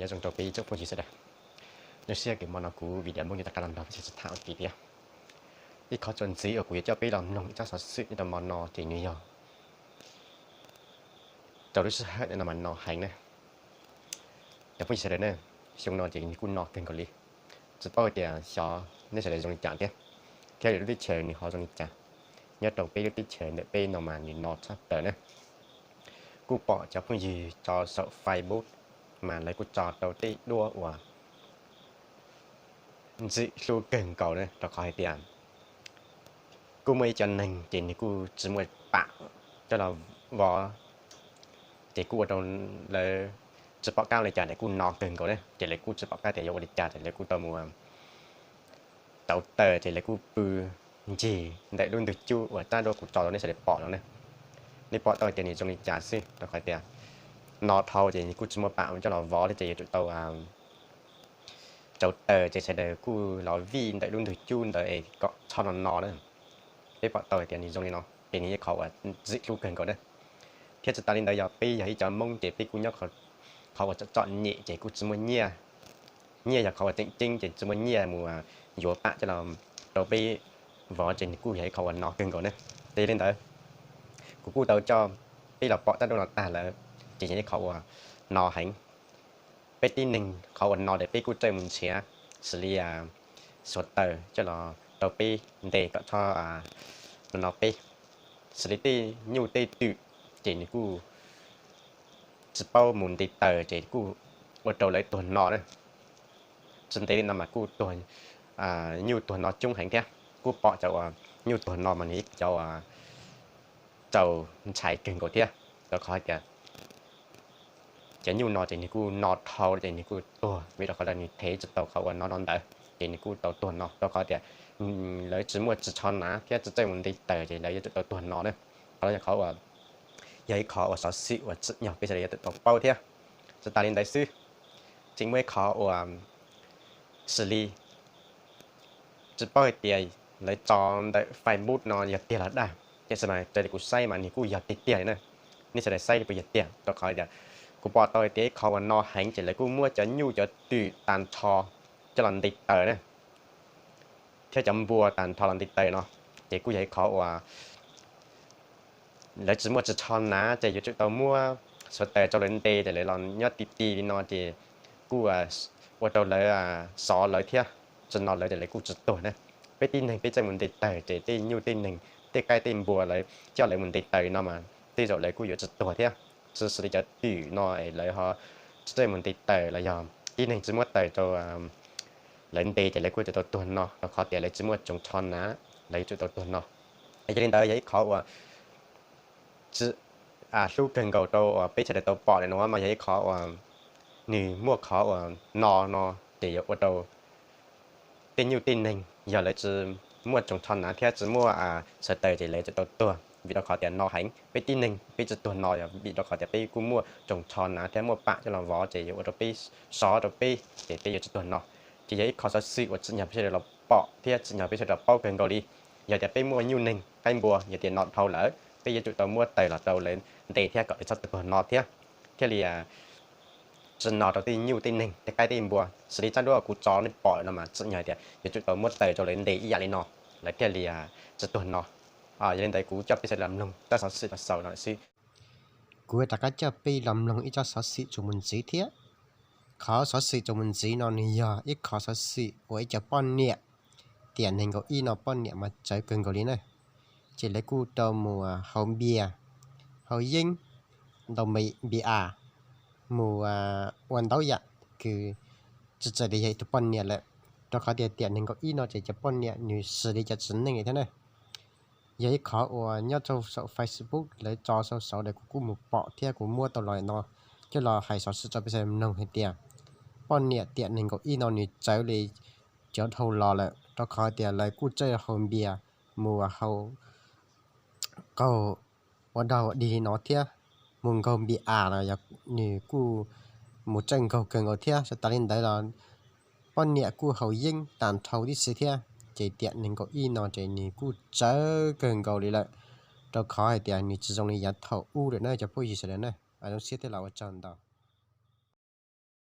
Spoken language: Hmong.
Nyob zoo rau peb tsoom phooj ywg sawv daws. Zoo siab uas hmo no kuv video muaj nws rov qab los nrog peb sib tham ua ke thiab. Ib qho txuas ntxiv uas kuv yuav coj peb los mloog ib tsab xov xwm nyob rau hmo no ces nws yog rau lub sij hawm no mas no heev na. Cov phooj ywg sawv daws na, xyoo no ces nws kuj no kawg nkaus li. Tsis paub hais tias xyov nej sawv daws zoo li cas thiab, thiab lwm lub teb chaws nws ho zoo li cas. Nyob rau peb lub teb chaws ntawm peb no mas nws no tshaj plaws na. Kuj pom cov phooj ywg tso saum Facebook mas lawv kuj tso rau tej duab uas ntxim hlub kawg nkaus na, rau qhov hais tias kuj muaj ib co neeg ces nws kuj tsis muaj pam coj los vov, ces kuj ua rau lawv tsis pom qab ua li cas, lawv kuj no kawg nkaus na, ces lawv kuj tsis pom qab tias yuav ua li cas ces lawv kuj tau mus rauv taws ces lawv kuj pw ncig ntawm lub ntug cub uas rab duab kuv tso rau nej sawv daws pom no ne. Nej pom tau hais tias nws zoo li cas xwb, rau qhov tias no dhau ces nws kuj tsis muaj pam coj los vov thiab ces yuav tsum tau rauv taws ces sawv daws kuj los vij ntawm lub ntug cub ntawd es kom txhob no no na. Peb pom tau hais tias nws zoo li no ces nws yog qhov uas ntxim hlub kawg nkaus na. Thiab tsis tas li ntawd yog peb yog ib cov Hmoob ces peb kuj nyob qhov uas txom txom nyem ces kuj tsis muaj nyiaj. Nyiaj yog qhov uas tseem ceeb ces tsis muaj nyiaj mus yuav pam coj los rau peb vov ces nws kuj yog ib qhov uas no kawg nkaus na. Ces yog li ntawd, kuv kuj tau coj peb los pom rab duab no tag lawm, ces yog ib qhov uas no heev. Peb tib neeg qhov uas no ces peb kuj txawj mus nrhiav, xws li xuav taws coj los rau peb ntes kom txhob no no peb, xws li tej nyuj tej twm, ces nws kuj tsis paub mus ntes taws ces kuj ua rau lawv tuag no na. Tsis ntev li no mas kuj tuag, nyuj tuag no coob heev thiab. Kuj pom cov uas nyuj tuag no mas nws cov uas txaus ntshai kawg nkaus thiab, rau qhov hais tias cov nyuj no ces nws kuj no dhau ces nws kuj tuag vim rau qhov tias nws thev tsis tau qhov uas no no ntawd ces nws kuj tau tuag no, rau qhov tias lawv tsis muaj ris tsho hnav thiab tsis txawj mus ntes taws ces lawv yuav tsum tau tuag no na. Qhov no yog qhov uas, yog ib qhov uas xov xwm uas tsim nyog peb sawv daws yuav tsum tau paub thiab. Tsis tas li ntawd xwb, tseem muaj ib qhov uas xws li tsis paub hais tias lawv tso ntawm Facebook no yog tiag los dag, tiam sis mas raws li kuv saib mas nws kuj yog tiag tiag li na. Nej sawv daws saib puas yog tiag, rau qhov tias kuv pom tau hais tias ib qhov uas no heev ces lawv kuj muab cov nyuj cov twm tag nrho coj los ntes taws na, thiab cov npua tag nrho los ntes taws no, ces kuj yog ib qhov uas lawv tsis muaj ris tsho hnav ces yuav tsum tau muab xuav taws rau lawv ntes ces lawv los nyob ti ti li no ces kuj ua rau lawv xov lawv thiab, tsis no lawv ces lawv kuj tsis tuag na. Peb tib neeg peb txawj mus ntes taws ces tej nyuj tej neeg tej qaib tej npua lawv coj lawv mus ntes taws li no mas tej zaum lawv kuj yuav tsis tuag thiab. Tsis xws li cov twm no es lawv ho tsis txawj mus ntes taws los yog tib neeg tsis muab taws rau lawv ntes ces lawv kuj yuav tsum tau tuag no, rau qhov tias lawv tsis muaj tsoos tsho hnav, lawv yuav tsum tau tuag no. Yog li ntawd yog ib qhov uas tsis hlub kawg nkaus rau uas peb sawv daws tau pom li no mas yog ib qhov uas nws muaj qhov uas no no ces yuav ua rau tej nyuj tej neeg yog lawv tsis muaj tsoos tsho hnav thiab tsis muaj xuav taws ces lawv yuav tsum tau tuag vim rau qhov tias no heev. Peb tib neeg peb tsis tuag no yog vim rau qhov tias peb kuj muaj tsoos tsho hnav thiab muaj pam coj los vov ces yuav ua rau peb, sov rau peb ces peb yuav tsis tuag no. Ces yog ib qho xov xwm uas tsim nyog peb sawv daws los pom thiab tsim nyog peb sawv daws los paub kawg nkaus li. Yog tias peb muaj nyuj neeg qaib npua yog tias no dhau lawm peb yuav tsum tau muab taws los rau lawv ntes thiab kom lawv txhob tuag no thiab, thiaj li tsis no rau tej nyuj tej neeg tej qaib tej npua. Xws li tsab duab kuv tso nej pom lawm no mas tsim nyog tias yuav tsum tau muab taws rau lawv ntes ib yam li no, lawv thiaj li tsis tuag no. Yog li ntawd kuv coj peb sawv daws los mloog tsab xov xwm no xaus no xwb. Kuv rov qab coj peb los mloog ib tsab xov xwm txuas mus ntxiv thiab. Qhov xov xwm txuas mus ntxiv no nws yog ib qho xov xwm uas ib co poj niam tiam nees nkaum ib no poj niam mas tsawv kawg nkaus li na. Ces lawv kuj rau mus haus npias, haus yeeb, ntaus npias as, mus ua ntau yam kws tsis txawm tias yog ib tug poj niam lawm, rau qhov tias tiam nees nkaum ib no ces cov poj niam nws xws li cov txiv neej thiab na. Yog ib qhov uas nyob rau saum Facebook lawv tso xaus xaus lawm kuv kuj mus pom thiab kuv muab tau los no coj los hais xov xwm rau peb sawv daws mloog hais tias poj niam tiam nees nkaum ib no nws tsawv li cov dhau los lawm, rau qhov tias lawv kuj txawj haus npias, mus haus qaug ua dog ua dig li no thiab, mus nkaug npias as los yog nws kuj mus txawj nkaug kawg nkaus thiab. Tsis tas li ntawd los poj niam kuj haus yeeb tag nrho tib si thiab. Ces tiam nees nkaum ib no ces nws kuj tsawv kawg nkaus li lawm, rau qhov hais tias nws tsis zoo li yav thaum ub lawm na cov phooj ywg sawv daws na. Zoo siab thiab los ua tsaug ntau.